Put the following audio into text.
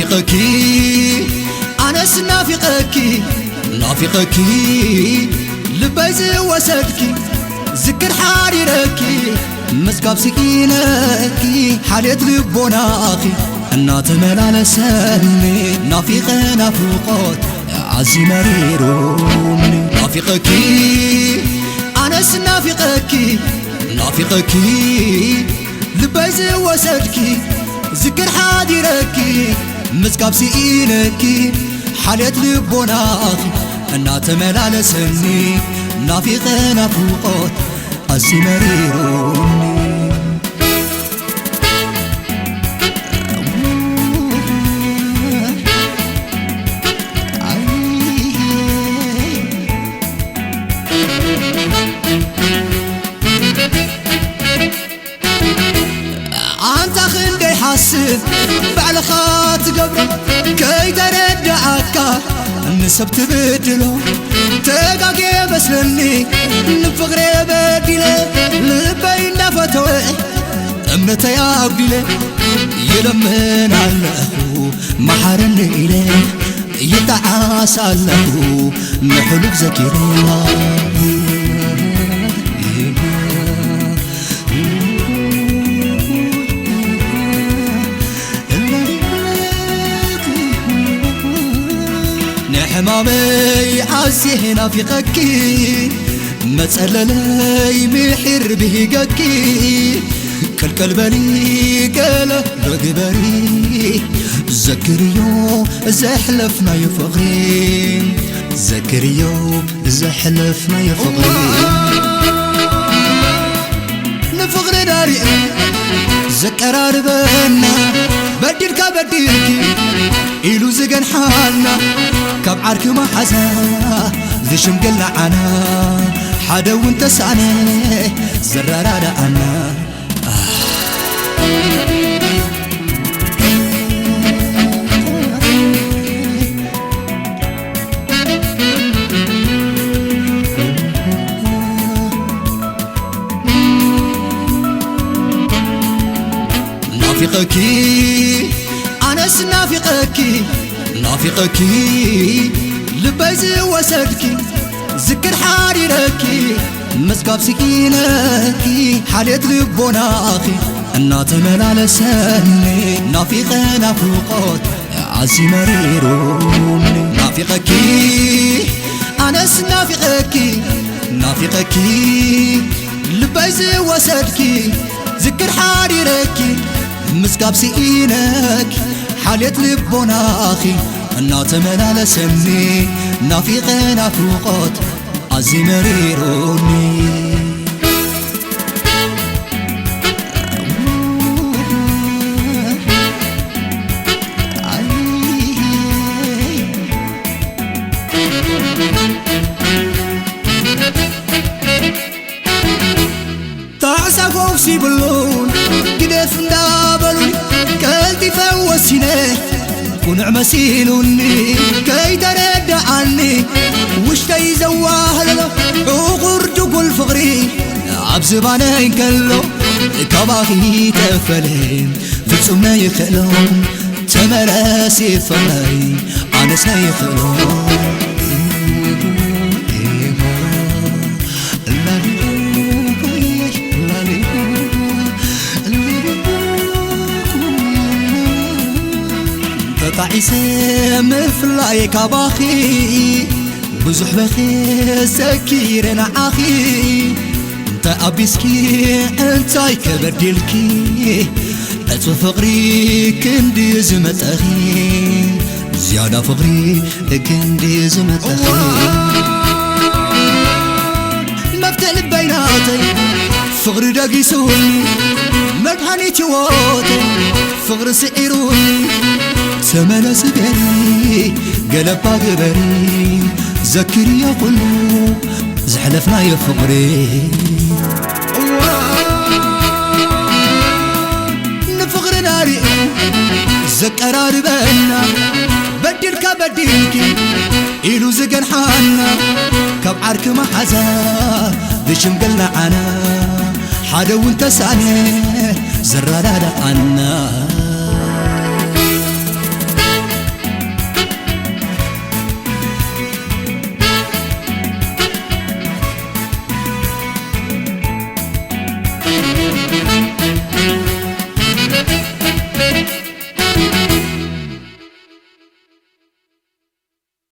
ናፊቐኪ፣ ኣነስ ናፊቐኪ፣ ናፊቐኪ፣ ልበይ ዝወሰድኪ፣ ዝክር ሓዲረኪ፣ ምስካብ ስኢነኪ፣ ሓልየት ልቦናኺ እናተመላለሰኒ፣ ናፊቐ ናፍቖት ኣዝዩ መሪሩኒ። ናፊቐኪ፣ ኣነስ ናፊቐኪ፣ ናፊቐኪ፣ ልበይ ዝወሰድኪ፣ ዝክር ሓዲረኪ፣ ምስካብ ስኢነኪ፣ ሓልየት ልቦናኺ እናተመላለሰኒ፣ ናፊቐ ናፍቖት ኣዝዩ መሪሩኒ። ኣንታ ክንደይ ሓስብ ባዕልኻ ትገብሮ፣ ከይተረድኣካ ንሰብ ትብድሎ። ተጋጌ መስለኒ ንፍቕሬ በዲለ፣ ልበይ እንዳፈተወ እምነተይ ኣጉዲለ። ይለምን ኣለኹ መሓረኒ ኢለ፣ ይጠዓስ ኣለኹ ንሕሉፍ ዘኪረ። ንሕማመይ ኣዝየ ናፊቐኪ፣ መጸለለይ ምሒር ብሂገኪ፣ ቅልቅል በሊ ገለ ዶ ግበሪ፣ ዘክርዮ ዘሕለፍናዮ ፍቕሪ፣ ዘክርዮ ዘሕለፍናዮ ፍቕሪ። ንፍቕሪ ዳሪኡ ዘቀራርበና፣ በዲልካ በዲልኪ ኢሉ ዝገንሓና፣ ካብ ዓርኪ መሓዛ ዝሽምግል ንዓና፣ ሓደ እውን ተሳነ ዘረዳድኣና። ናፊቐኪ፣ ኣነስ ናፊቐኪ፣ ናፊቐኪ፣ ልበይ ዝወሰድኪ፣ ዝክር ሓዲረኪ፣ ምስካብ ስኢነኪ፣ ሓልየት ልቦናኺ እናተመላለሰኒ፣ ናፊቐ ናፍቖት ኣዝዩ መሪሩኒ። ናፊቐኪ፣ ኣነስ ናፊቐኪ፣ ናፊቐኪ፣ ልበይ ዝወሰድኪ፣ ዝክር ሓዲረኪ፣ ምስካብ ስኢነኪ፣ ሓልየት ልቦናኺ እናተመላለሰኒ፣ ናፊቐ ናፍቖት ኣዝዩ መሪሩኒ። ጣዕሳ ፈውሲ ይብሉን ግደፍ እንዳበሉኝ፣ ቀልጢፈ ወሲነ ቁኑዕ መሲሉኒ። ከይተረድኣኒ ውሽጠይ ዘዋህለሎ ዕቑር ድጉል ፍቕሪ ኣብ ዝባነይ እንከሎ፣ ካባኺ ተፈለ ፍጹም ነይኽእሎ። ተመለሲ ፍቕረይ ኣነስ ነይኽእሎ። ተጣዒሰ ምፍላይ ካባኺ፣ ብዙሕ በኺ ዘኪረ ንዓኺ። እንታይ ኣቢስኪ እንታይ ከበዲልኪ፣ ዕጽፊ ፍቕሪ ክንዲ ዝመጠኺ፣ ዝያዳ ፍቕሪ ክንዲ ዝመጠኺ። መፍትሒ ልበይ ናተይ ፍቕሪ ደጊሱኒ፣ መድሃኒት ህይወተይ ፍቕሪ ስዒሩኒ። ተመለሲ ቤሪ ገለባ ግበሪ፣ ዘክርዮ ኩሉ ዘሕለፍናዮ ፍቕሪ። እዋ ንፍቕርና ሪኡ ዘቀራርበና፣ በዲልካ በዲልኪ ኢሉ ዝገንሓና፣ ካብ ዓርኪ መሓዛ ዝሽምግል ንዓና፣ ሓደ እውን ተሳነ ዘረዳድኣና።